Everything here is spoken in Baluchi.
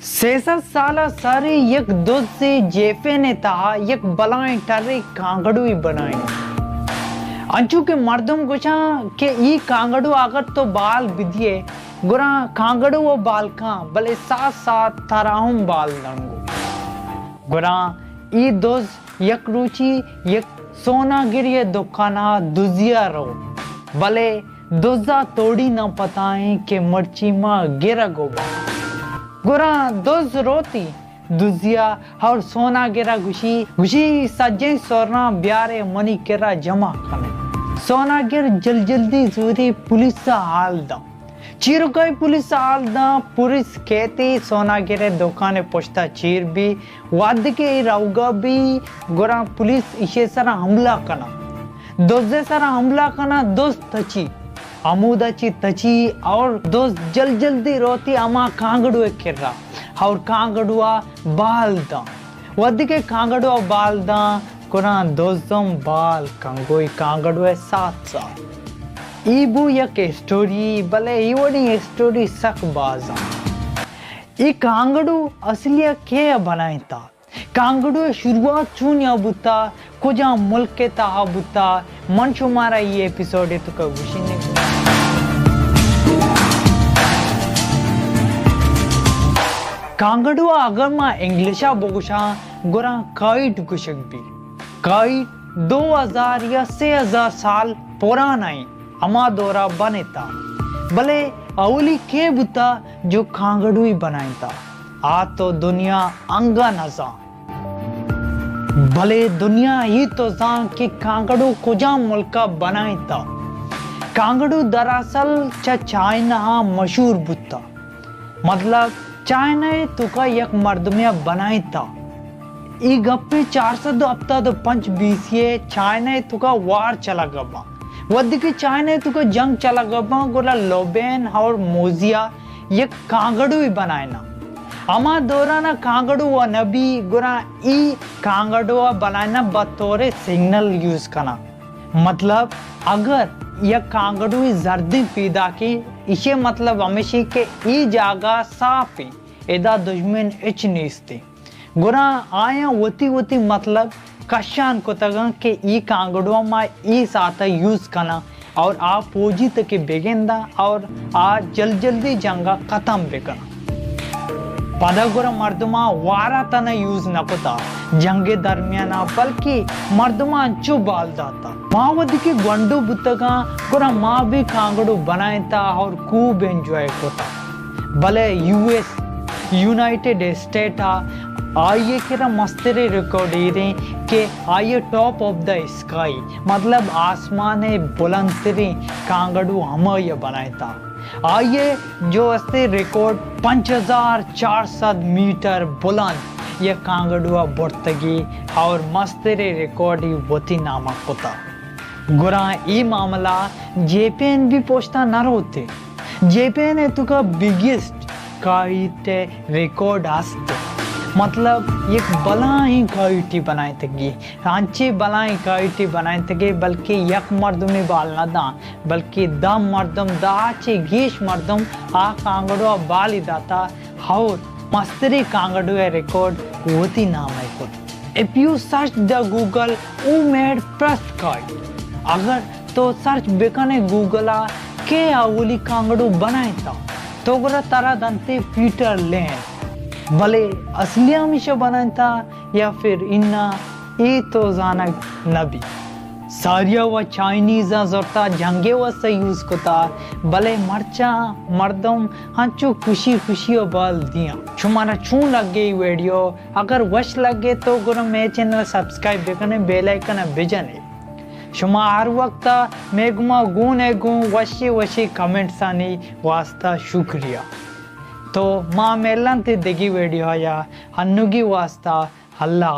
سئے سد سال ءَ ساری یک دزے جیپین ءِ تہا یک بلاہیں ٹرے کانگڑوے بنائینت۔ انچو کہ مردم گوشاں کہ اے کانگڑو اگر تو بال بدیئے، گڑا کانگڑو ءَ بال کاں، بلے سات سات ترا ہم بال دنگو۔ گڑا اے دز یک روچی یک سوناگری ءِ دکان ءَ دزی ءَ رو، بلے دز ءَ توڑی نہ پتائیں کہ مرچی ما گرگ ءَ باں۔ گڑا دز روتی دزی ءَ اور سوناگر ءَ گوشی، گوشی سجیں سورناں بیارے منی کرا جمع کنے۔ سوناگر جل جلدی زوری پولیس ءَ حال داں۔ چیرکائی پولیس ءَ حال داں، پولیس کیتی سوناگر ءِ دکان ءِ پشت ءَ چیر بی، وھدے کہ اے روگ ءَ بی، گڑا پولیس ایشی ءِ سرا حملہ کناں۔ دز ءِ سرا حملہ کناں، دز تچی۔ ہمودا چی تچی اور دز جل جلدی روتی ہما کانگڑو ءِ کرا اور کانگڑو ءَ بال داں۔ وھدے کہ کانگڑو ءَ بال داں، گڑا دز ہم بال کاں، گوئی کانگڑو ءِ ساتھ ساتھ۔ اے بو یک اسٹوری، بلے اے وڑیں اسٹوری سک باز اَں۔ اے کانگڑو اصلی ءَ کے ءَ بنائینتا؟ کانگڑو ءِ شروعات چونیا بوتا؟ کجام ملک ءِ تہا بوتا؟ من شمارا اے ایپیسوڈ ءِ توکا گوشینگ۔ کانگڑو ءَ اگر ما انگلش ءَ بگوشاں، گڑا کائٹ گوشگ بی۔ کائٹ دو ہزار یا سئے ہزار سال پرانا ایں، ہما دورا بنتا۔ بلے اولی کے بوتا جو کانگڑوی بنائینتا؟ آ تو دنیا انگا نزان۔ بلے دنیا ای تو زان کہ کانگڑو کجام ملکا بنائینتا؟ کانگڑو دراصل چہ چائنا مشہور بوتا۔ مطلب، چائنا ءِ توکا یک مردمے ءَ بنائینتا۔ اے گپے چار سد ءُ ہپتاد ءُ پنچ بی سی ءَ چائنا ءِ توکا وار چلگ ءَ باں۔ وھدے کہ چائنا ءِ توکا جنگ چلگ ءَ باں، گڑا لوبین اور موزیا یک کانگڑوے بنائیناں۔ ہما دورانا کانگڑو ءَ نبی، گڑا اے کانگڑو ءَ بنائیناں بطور سگنل یوز کناں۔ مطلب، اگر یک کانگڑوے زردیں پیداکے، ایشی مطلب ہمیشی کہ اے جاگہ صاف ایں، ادا دژمن ہچ نیست ایں۔ گڑا آیاں وتی وتی مطلب کشان کتگاں کہ اے کانگڑو ما اے ساعت یوز کناں اور آ پوجی تکے بگنداں اور آ جل جلدی جنگا ختم بکناں۔ پدا گڑا مردماں وارا تنا یوز نہ کتا جنگ درمیانا، بلکہ مردماں انچو بال داتا۔ ما وھدے کہ گونڈو بوتگاں، گڑا ما بھی کانگڑو بنائینتا اور خوب انجوائے کتا۔ بلے یو ایس، یونائیٹڈ اسٹیٹ ءَ آئی ءِ کرا مستریں ریکارڈ ایریں کہ آئی ءَ ٹاپ آف دا اسکائی، مطلب آسمان ءِ بلندتریں کانگڑو ہمائی ءَ بنائینتا۔ آئی ءِ جو استے ریکارڈ پنچ ہزار چار سد میٹر بلند یک کانگڑو ءَ برتگی اور مستریں ریکارڈ ای وتی نام ءَ کتا۔ گڑا اے معاملہ جیپین بھی پشتا نہ روتے۔ جیپین ءِ توکا بگیسٹ کائٹ ءِ ریکارڈ است۔ مطلب، یک بلاہیں کائٹے بنائینتگی، انچیں بلاہیں کائٹے بنائینتگی، بلکہ یک مردمے بال نہ داں، بلکہ دہ مردم، دہ چہ گیش مردم آ کانگڑو ءَ بالی داتا اور مستریں کانگڑو ءِ ریکارڈ وتی نام ءَ کت۔ If you search the Google, who made first kite? اگر تو سرچ بکنے گوگل ءَ کہ اولی کانگڑو بنائینتا، تو گڑا ترا دنتے پیٹر لین۔ بلے اصلی ہمیشہ بنائینتا یا پھر انا، اے تو زانگ نہ بی۔ ساریا و چائنیزاں زرتا جنگے واسطہ یوز کتا، بلے مرچاں مردم انچو خوشی خوشی و بال دیاں۔ شمارا چون لگے ای ویڈیو؟ اگر وش لگے تو گڑا مے چینل سبسکرائب بکنے، بیل آئیکن بجنے۔ شما ہر وقت مے گما گون ءَ گون وشی وشی کمنٹسانی واسطہ شکریہ۔ تو ما ملنتے دگی ویڈیو یا، انوگی واسطہ اللہ حافظ۔